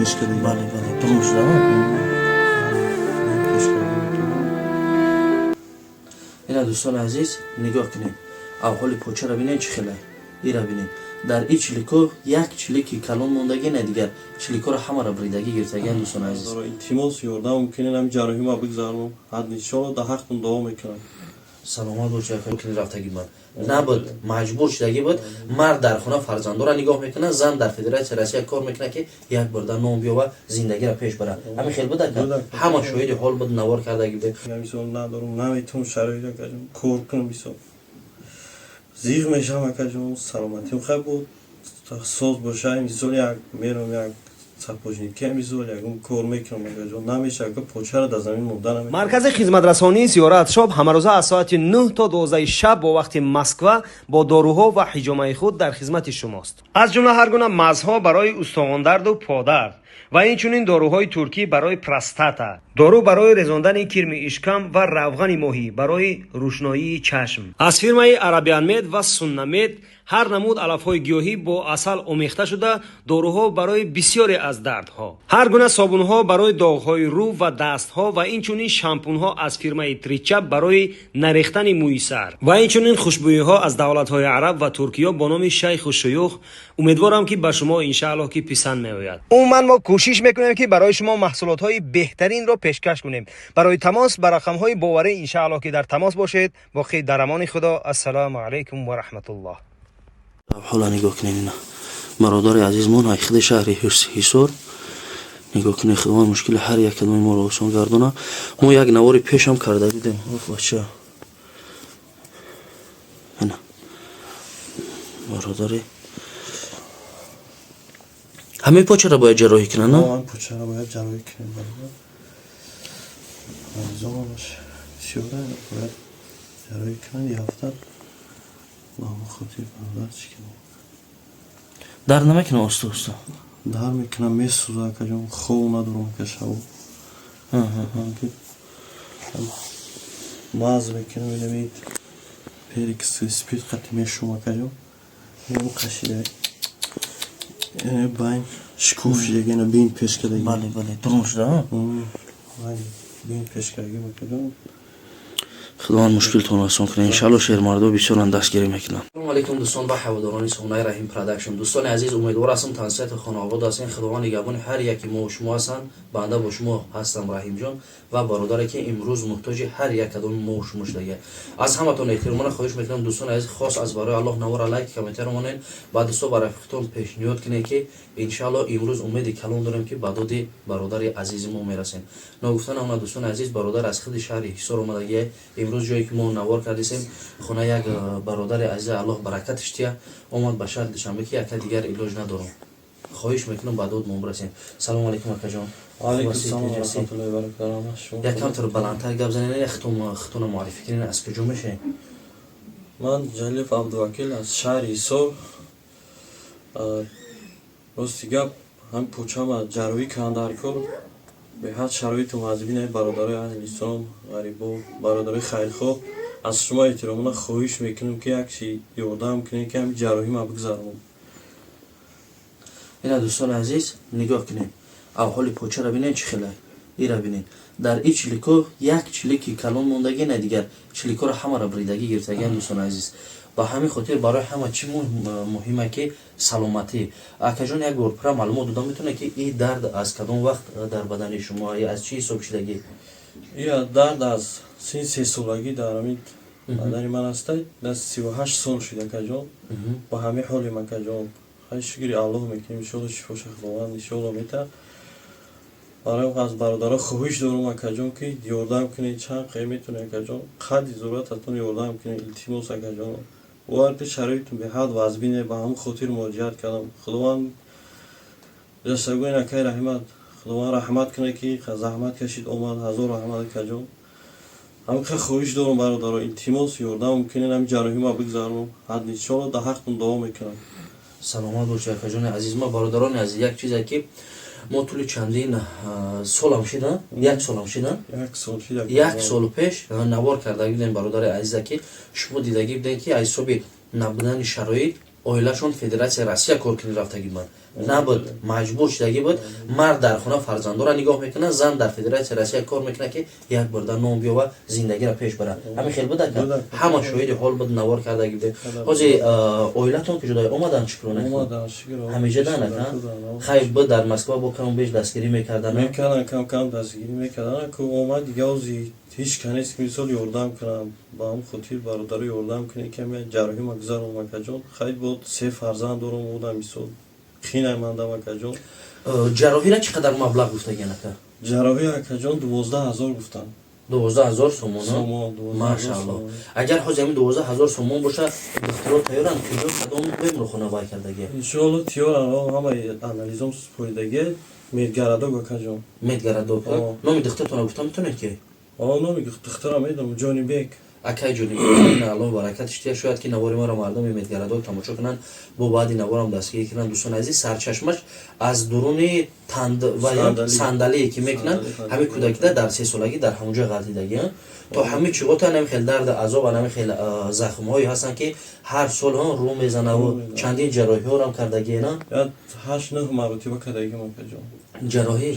Пеш кардагӣ. Бале, бале, дурун шуда. Бин пеш кардагӣ. Ина, дӯстони азиз, нигоҳ кунед, авҳоли почаро бинед, чӣ хеле. Ира бинед, дар и чилико як чилики калон мондагӣ, на дигар чиликоро ҳамаро бридагӣ гирифтагиан, дӯстони азиз. Бародаро, илтимос, ёрдам мумкин ҳам ҷарроҳима бигзаронам. Ҳад иншоалло дар ҳақтон дуо мекунам. Саломат бошед. Рафтагӣ буд, набуд, маҷбур шудагӣ буд. Мард дар хона фарзандора нигоҳ мекунад, зан дар Федератсияи Россия кор мекунад, ки як бурда нон биёва, зиндагиро пеш барад. Ҳамин хел буда. Буда. Ҳама шоҳиди ҳол буд, навор кардагӣ буд. Мисол надорам, наметавонам шароит, акаҷон, кор кунам. Бисёр зиғ мешавам, акаҷон. Саломатиам хай буд, соз боша, мисол, як мерам, як сапожник ки, мисол, ягон кор мекунам, акаҷон. Намеша, ака, почара дар замин монда намешава. Маркази хизматрасонии Зиёрат Шоп ҳамарӯза аз соати 9 то 12 шаб бо вақти Москва бо доруҳо ва ҳиҷомаи худ дар хизмати шумост. Аз ҷумла ҳар гуна мазҳо барои устухондарду подард ва инчунин доруҳои туркӣ барои простата, дору барои резондани кирми ишкам ва равғани моҳӣ барои рӯшноии чашм аз фирмаи Арабианмед ва Суннамед, ҳар намуд алафҳои гиёҳӣ бо асал омехта шуда, доруҳо барои бисёре аз дардҳо, ҳар гуна собунҳо барои доғҳои рӯ ва дастҳо ва инчунин шампунҳо аз фирмаи Тричап барои нарехтани мӯи сар ва инчунин хушбӯиҳо аз давлатҳои араб ва Туркиё бо номи Шайху Шуюх. Умедворам, ки ба шумо, иншааллоҳ, ки писанд меояд. Умуман, мо кӯшиш мекунем, ки барои шумо маҳсулотҳои беҳтаринро пешкаш кунем. Барои тамос ба рақамҳои боварӣ, иншааллоҳ, ки дар тамос бошед. Боқӣ дар амони Худо. Ассалому алайкум ва раҳматуллоҳ. Ҳола нигоҳ кунед, ина бародари азизмон ай худи шаҳри Ҳисор. Нигоҳ кунед, Худованд мушкили ҳар як кадоми моро осон гардона. Мо як навори пешам карда будем. Оф, бача, ина бародари ҳамин почаро бояд ҷарроҳӣ кунанд, на? Ҳам почара бояд ҷарроҳӣ кунем, бародар. Азизонаш бисёра, бояд ҷарроҳӣ кунанд як ҳафта. Ба ҳамон хотир, бародар, чӣ кунем? Дард намекунад оста оста? Дар мекунам, месӯза, акаҷон. Хов надорам, ака, шабо ки маз мекунам, инами перекись спирт қати мешум, акаҷон. Инам қашида, байн шикоф шидаги, ина бин пеш кардаги. Бале, бале, дурун шуда. Байн бин пеш кардаги, акаҷон. Худованд мушкилтон осон кунад, иншалло. Шермардо бисёран дастгирӣ мекунанд. Салому алейкум, дӯстон ва ҳаводорони сомонаи Раҳим Продакшн. Дӯстони азиз, умедвор ҳастам, тансиҳати хонаобод ҳастем. Худованд нигаҳбони ҳар яки мо шумо ҳастанд. Банда бо шумо ҳастам, Раҳимҷон, ва бародаре, ки имрӯз муҳтоҷи ҳар як кадоми мо шумо шудагия. Аз ҳаматон эҳтиромона хоҳиш мекунам, дӯстони азиз, хос аз барои Аллоҳ навора лайк, комментариро монед, ба дӯсто, ба рафиқатон пешниҳод кунед, ки иншаалло имрӯз умеди калон дорем, ки ба доди бародари азизи мо мерасем. Ногуфта намонад, дӯстони азиз, бародар аз худи шаҳри Ҳисор омадагия. Имрӯз ҷое ки мо навор кардисем, хона як бародари азиз, Аллоҳ баракатиш тия, омад ба шаҳри Душанбе, ки яка дигар илоҷ надорам. Хоҳиш мекунам, ба дод мо бирасем. Салому алейкум, акаҷон. Якамтар баландтар гап занед, хутона муаррифӣ кунед, аз куҷо мешавед? Ман Ҷалилов Абдувакил, аз шаҳри Ҳисор. Рости гап, ҳамин почама ҷарроҳӣ кардам дар кор. Беҳад шароиту вазъбин. Бародарои аҳли ислом, ғарибо, бародарои хайрхоҳ, аз шумо эҳтиромона хоҳиш мекунем, ки як чи ёрдам кунед, ки ҳамин ҷарроҳима бигзаронам. Ина, дӯстони азиз, нигоҳ кунед, авҳоли почаро бинед, чӣ хеле. Ира бинед, дар и чилико як чилики калон мондагӣ, на дигар чиликоро ҳамаро бридагӣ гирифтагиан, дӯстони азиз. Ба ҳамин хотир барои ҳама чӣ муҳима, ки саломатӣ. Акаҷон, як бор пурра маълумот дода метавонед, ки и дард аз кадом вақт дар бадани шумо, аз чӣ ҳисоб шудагӣ? Ия дард аз синни 3 солагӣ дар ҳамин бадани ман аста. Дар 38 сол шуд, акаҷон, ба ҳамин ҳолем, акаҷон. Хай, шукри Аллоҳ мекунем, иншоалло шифоша Худованд иншоалло метаҳад. Барои аз бародаро хоҳиш дорам, акаҷон, ки ёрдам кунед, чанд қай метавонед, акаҷон, қадри зурататон ёрдам кунед, илтимос, акаҷон. Бовар кунед, шароитум беҳад вазбине, ба ҳамон хотир муроҷиат кардам. Худованд гузаштагони акаи Раҳимат Худованд раҳмат кунад, ки заҳмат кашид, омад. Ҳазор раҳмат, акаҷон. Ҳамин хоҳиш дорам, бародаро, илтимос, ёрдам кунед, ҳамин ҷарроҳима бигзаронам. Ҳад иншоалло дар ҳақтон дуо мекунам. Саломат бошед, акаҷони азиз. Ма, бародарони азиз, як чизе, ки мо тӯли чандин солам шида, як солам шида. Як сол шида. Як сол пеш навор карда будем, бародари азиза, ки шумо дидагӣ будем, ки аз ҳисоби набудани шароит оилашон Федератсияи Россия кор кунӣ рафтагӣ буданд. Набуд, маҷбур шудагӣ буд. Мард дар хона фарзандора нигоҳ мекунад, зан дар Федератсияи Россия кор мекунад, ки як бурда нон биёва, зиндагиро пеш бара. Ҳамин хел буда. Ҳама шоҳиди ҳол буд, навор кардагӣ будем. Ҳозир оилатон ки ҷудои омадан, шукрона, ҳамеҷа данака хайр буд. Дар Москва бо кам беш дастгирӣ мекардан? Мекардан, кам кам дастгирӣ мекардан. Ку омад, дига ҳозир ҳеҷ ка нест, ки мисол ёрдам кунам. Ба ҳам хотир, бародаро, ёрдам кунед, ки ҷарроҳӣ ма гузаром, акаҷон. Хайр, бо се фарзанд дорум, будам, мисол, қинай мандам, акаҷон. Ҷарроҳиро чӣ қадар маблағ гуфтагиан, ака? Ҷарроҳӣ, акаҷон, 12 000 гуфтанд. 12 000 сомон? Машаалло. Агар ҳозир ҳамин 12 000 сомон боша, духтуро тайёранд? Куҷо, кадом беморхона вай кардагия? Иншоалло, тиёранд, ҳамаи анализом супоридагия, медгородок, акаҷон. Медгородок. Номи духтуртонро гуфта метавонед ки? Номи духтурам медонам, Ҷонибек. Акай Ҷонибек, Аллоҳ баракатиш диҳад. Шояд ки навори маро мардуми Медгородок тамошо кунанд, бо баъди наворам дастгирӣ кунанд. Дӯстони азиз, сарчашмаш аз дуруни сандалие ки мекунанд, ҳамин кӯдакида дар 3 солагӣ дар ҳамонҷо ғалтидагӣ то ҳамин чиғота, ҳамин хел дарду азоб, ҳамин хел захмҳое ҳастанд, ки ҳар сол рӯ мезанаву чандин ҷарроҳиҳоам кардагиена. Ҳашт нӯҳ маротиба кардагим, акаҷон. Ҷарроҳӣ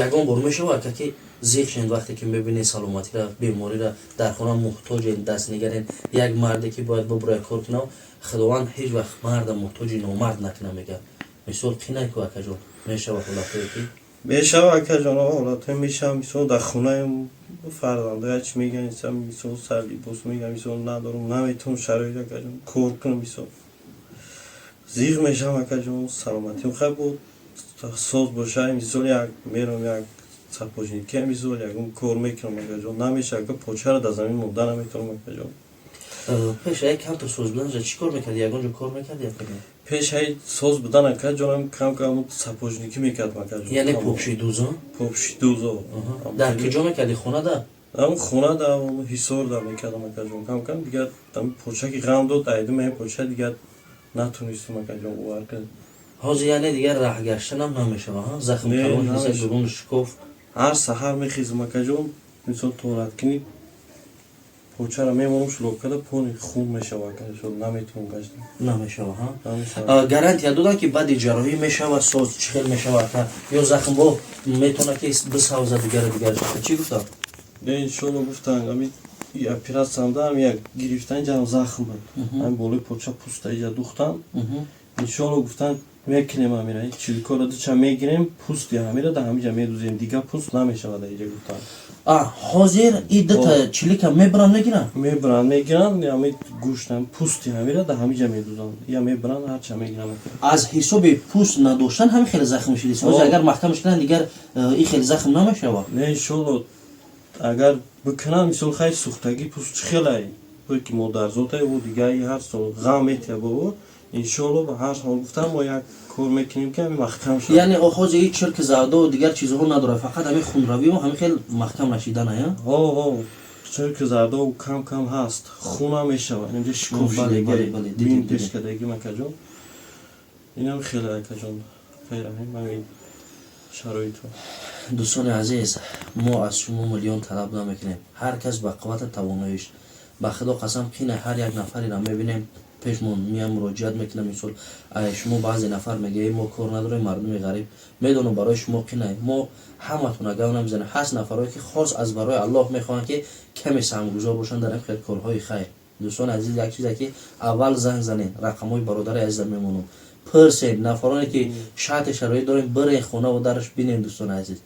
ягон бор мешавад, ака, ки зиқ шен, вақте ки мебинед саломатира, беморира, дар хона муҳтоҷен, даст нигарен, як марде ки бояд бубурая кор кунав? Худованд ҳеҷ вақт марда муҳтоҷи номард накуна, мега. Мисол, қинай ку, акаҷон, мешава ҳолатое ки? Мешава, акаҷон, ҳолатое мешава. Мисол, дар хонаем фарзандо як чи меган, мисол, сар либос меган, мисол, надорум, наметавонам шароит, акаҷон, кор кунам. Мисол, зиқ мешавам, акаҷон. Саломатиам хай буд, соз боша, мисол, як мерам, як сапожникӣ, мисол, ягон кор мекунам, акаҷон. Намеша, ака, почаро дар замин монда наметавонам, акаҷон. Пеш як камтар соз будан чӣ кор мекарди? Ягон ҷо кор мекарди? Пеш ҳай соз будан, акаҷонам, кам кам сапожникӣ мекардам, акаҷон. Яъне попшидузо? Попшидузо. Дар куҷо мекарди, хонада? Ам хонада, Ҳисорда мекардам, акаҷон, кам кам. Дигар почаки ғам дод, айдум поча, дигар натонистам, акаҷон, бовар кунед. Ҳозир яъне дигар раҳ гаштанам намешава, захм калон, дурун шикоф? Ҳар саҳар мехезам, акаҷон, мисол, тоҳораткунӣ почара мемонам шлёпкада, пони хун мешава, акаҷон, наметавонам гаштан. Намешава? Гарантия доданд, ки баъди ҷарроҳӣ мешава соз? Чӣ хел мешава, ака? Ё захм бо метавона ки бисавза, дигару дигар, чӣ гуфтам? Не, иншолло, гуфтанд, ами оператсиямда ам як гирифтани ҷам захм буд, ами болои поча пуста иҷа духтам. Иншолло, гуфтанд, мекунем амира, чиликора дуча мегирем, пусти ҳамира да ҳамиҷа медузем, дигар пуст намешавад иҷа, гуфтанд. А ҳозир и дута чилика мебаранд, мегиранд? Мебаранд, мегиранд, ами гӯштам, пусти ҳамира да ҳамиҷа медузанд, я мебаранд, ҳарча мегиранд. Аз ҳисоби пӯст надоштан ҳамин хеле захм шудист. Ҳозир агар маҳкамаш кунанд, дигар ин хеле захм намешавад? Не, иншолло, агар бикунам, мисол, хай, сӯхтагӣ пӯст чӣ хелай, ки модарзотай ӯ дигаи ҳар сол ғам метия бо. Иншолло, ба ҳар ҳол, гуфтам, мо як кор мекунем, ки ҳамин маҳкам шавад. Яъне ҳозир ҳеҷ чирки зардову дигар чизҳо надорад, фақат ҳамин хунравию ҳамин хел маҳкам нашидана, я? Ҳо, чирки зардов кам кам ҳаст, хунам мешавад, инҷа шикоф шидаги, пешкадаги, акаҷон. Инам хеле, акаҷон, ҳамин шароитро. Дӯстони азиз, мо аз шумо миллион талаб намекунем. Ҳар кас ба қуввати тавоноиш. Ба Худо қасам, қина ҳар як нафареро мебинем, пешмон меям, муроҷиат мекунам. Мисол, шумо баъзе нафар мегӯяд, мо кор надорем, мардуми ғариб. Медонам, барои шумо қинай. Мо ҳаматона гап намезанем. Ҳаст нафарое, ки хос аз барои Аллоҳ мехоҳанд, ки каме саҳмгузор бошанд дар ин хел корҳои хайр. Дӯстони азиз, як чизе, ки аввал занг занед, рақамҳои бародари азиза мемонам, пурсед. Нафароне ки шарти шароит дорем, бирен хонаву дараш бинем. Дӯстони азиз,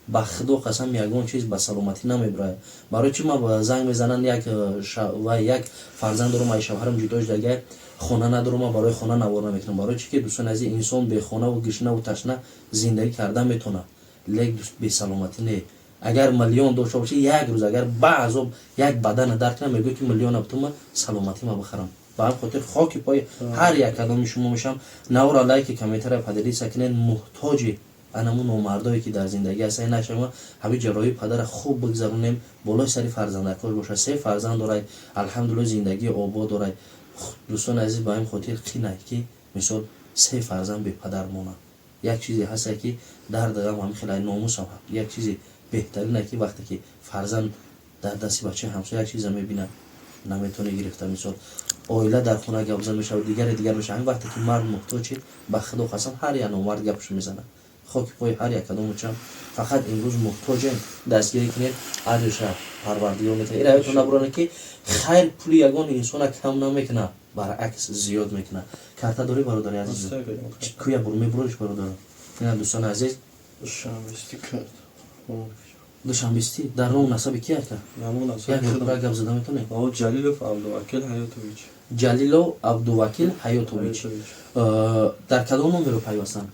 ба Худо қасам, ягон чиз ба саломатӣ намебирояд. Барои чӣ ман занг мезананд? Як ва як фарзанд дорум, ай шавҳарам ҷудо шудага, хона надорум, ман барои хона навор намекунам. Барои чӣ ки, дӯстони азиз, инсон бехонаву гишнаву ташна зиндагӣ карда метавонад, лек бесаломатӣ не. Агар миллион дошта бошӣ, як рӯз агар ба азоб як бадана дард кунам, мегӯяд, ки миллиона бутума, саломатима бихарам. Ба ҳам хотир хоки пои ҳар як кадоми шумо мешавам. Навора лайки, комментария, поделиться кунед. Муҳтоҷи анамун номардое, ки дар зиндагӣ ҳастан, нашава. Ҳамин ҷарроҳии падара хуб бигзаронем, болои сари фарзандакош бошад. Се фарзанд дорад, алҳамдулилла, зиндагии обод дорад. Дӯстони азиз, ба ҳамин хотир қинай, ки мисол, се фарзанд бепадар монад. Як чизе ҳаста, ки дарди ғам ҳамин хеле номусам. Як чизи беҳтарине, ки вақте ки фарзанд дар дасти бачаи ҳамсоя як чиза мебинад, наметавонӣ гирифта, мисол. Оила дар хона гап зан мешавад, дигаре дигар мешавад. Ҳамин вақте ки мард муҳтоҷ шид, ба Худо қасам, ҳар як номард гапшо мезанад. Хоки пои ҳар як кадомучам. Фақат имрӯз муҳтоҷем, дастгирӣ кунед, аҷрша Парвардигор метавад. Ира ёдтон набуронед, ки хайр пули ягон инсона кам намекунад, баръакс, зиёд мекунад. Карта дорӣ, бародари азиз? Куя бур мебуриш, бародар. Ина, дӯстони азиз. Душанбести. Дар ному насаби ки, ака? Як бора гап зада метавонед? Ҷалилов Абдувакил Ҳаётович. Ҷалилов Абдувакил Ҳаётович. Дар кадом номеро пайвастанд?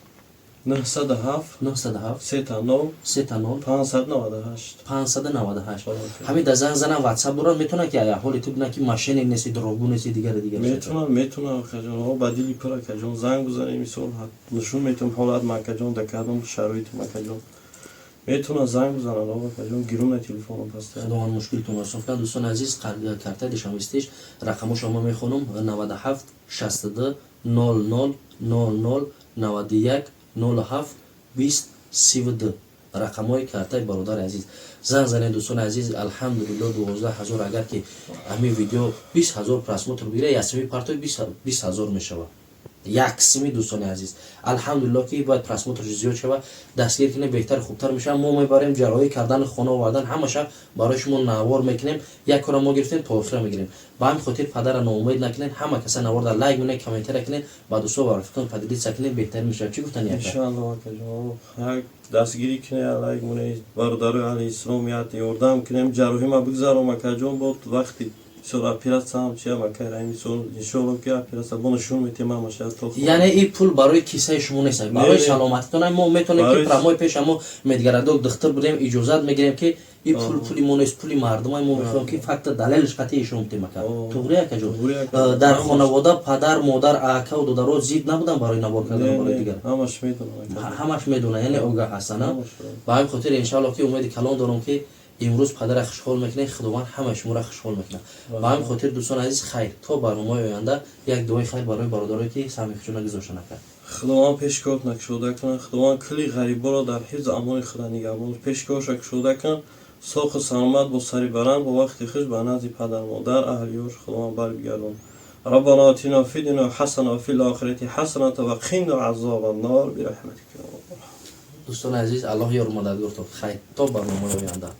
907. 907. 000. 000. 598. 598. Ҳамин да занг занам, Ватсап дорам, метавонад ки ҳоли ту бинад, ки мошенник неси, дурӯғгӯ неси, дигаре дигар? Метавонам, метавонам, акаҷон. Ба дили пур, акаҷон, занг бизанем, мисол, нишон метавонам ҳолат ма, акаҷон, дар кадом шароитам, акаҷон. Метавонад занг бизанад, акаҷон, гирона телефоном паста. Худованд мушкилтон осон кунад. Дӯстони азиз, картаи душанбестиш рақамошо ма мехонам: 97 62 00 00 91 07 20 32, рақамҳои картаи бародари азиз. Занг занед, дӯстони азиз. Алҳамдулилло, 12 000. Агар ки ҳамин видео 20 000 просмотр бигира, яксими партои 20 000 мешавад яксими. Дӯстони азиз, алҳамдулилло, ки бояд просмотрш зиёд шавад. Дастгир кунем, беҳтар, хубтар мешавад. Мо мебарем, ҷарроҳӣ кардан, хона овардан, ҳамаша барои шумо навор мекунем. Як кора мо гирифтем, то охира мегирем. Ба ҳамин хотир падара ноумед накунед. Ҳама каса наворда лайк мекунед, комментария кунед, ба дӯсто ва рафиқон поделиться кунед, беҳтар мешавад. Чӣ гуфтани, ака? Иншоалло, акаҷон, як дастгирӣ кунед, лайк монед, бародарои аҳли исломият, ёрдам кунем, ҷарроҳима бигзаром, акаҷон. Бо вақти мисол оператсиям чиям, акай Раҳим, мисол, иншоалло, ки оператсия бо нишон метем ҳамаша то. Яъне ин пул барои кисаи шумо нест, барои Не, не. саломатитон. Мо метавонем ки прямой пеш ҳамо медгородок духтур будем, иҷозат мегирем, ки ин пул пули мо нест, пули мардумай. Мо мехоҳем, ки факта, далелш қатъи ишон бутем, ака. Туғри, акаҷон? Туғри, ака. Дар хонавода падар, модар, акаву додаро зид набуданд барои навор кардан, барои дигар? Ҳамаш медонам, ака. Ҳамаш медонад, яъне огаҳ ҳастанд, а? Ҳамаш. Ба ҳамин хотир, иншаалло, ки умеди калон дорам, ки имрӯз падара хушҳол мекунед, Худованд ҳамаи шуморо хушҳол мекунад. Ба ҳамин хотир, дӯстони азиз, хайр, то барномаи оянда. Як дуои хайр барои бародарое, ки саҳми худшона гузоштанд, ака. Худованд пешкор накушода кунад, Худованд кулли ғариборо дар ҳифзу амони худа нигаҳбон, пешкорша кушода кунад, соқу саломат, бо сари баланд, бо вақти хуш ба назди падар, модар, аҳли ёш Худованд барбигардон. ربنا آتنا في الدنيا حسنة وفي الآخرة حسنة وقنا عذاب النار برحمتك يا رب. Дӯстони азиз, Аллоҳ ёру мададгортон. Хайр, то барномаи оянда.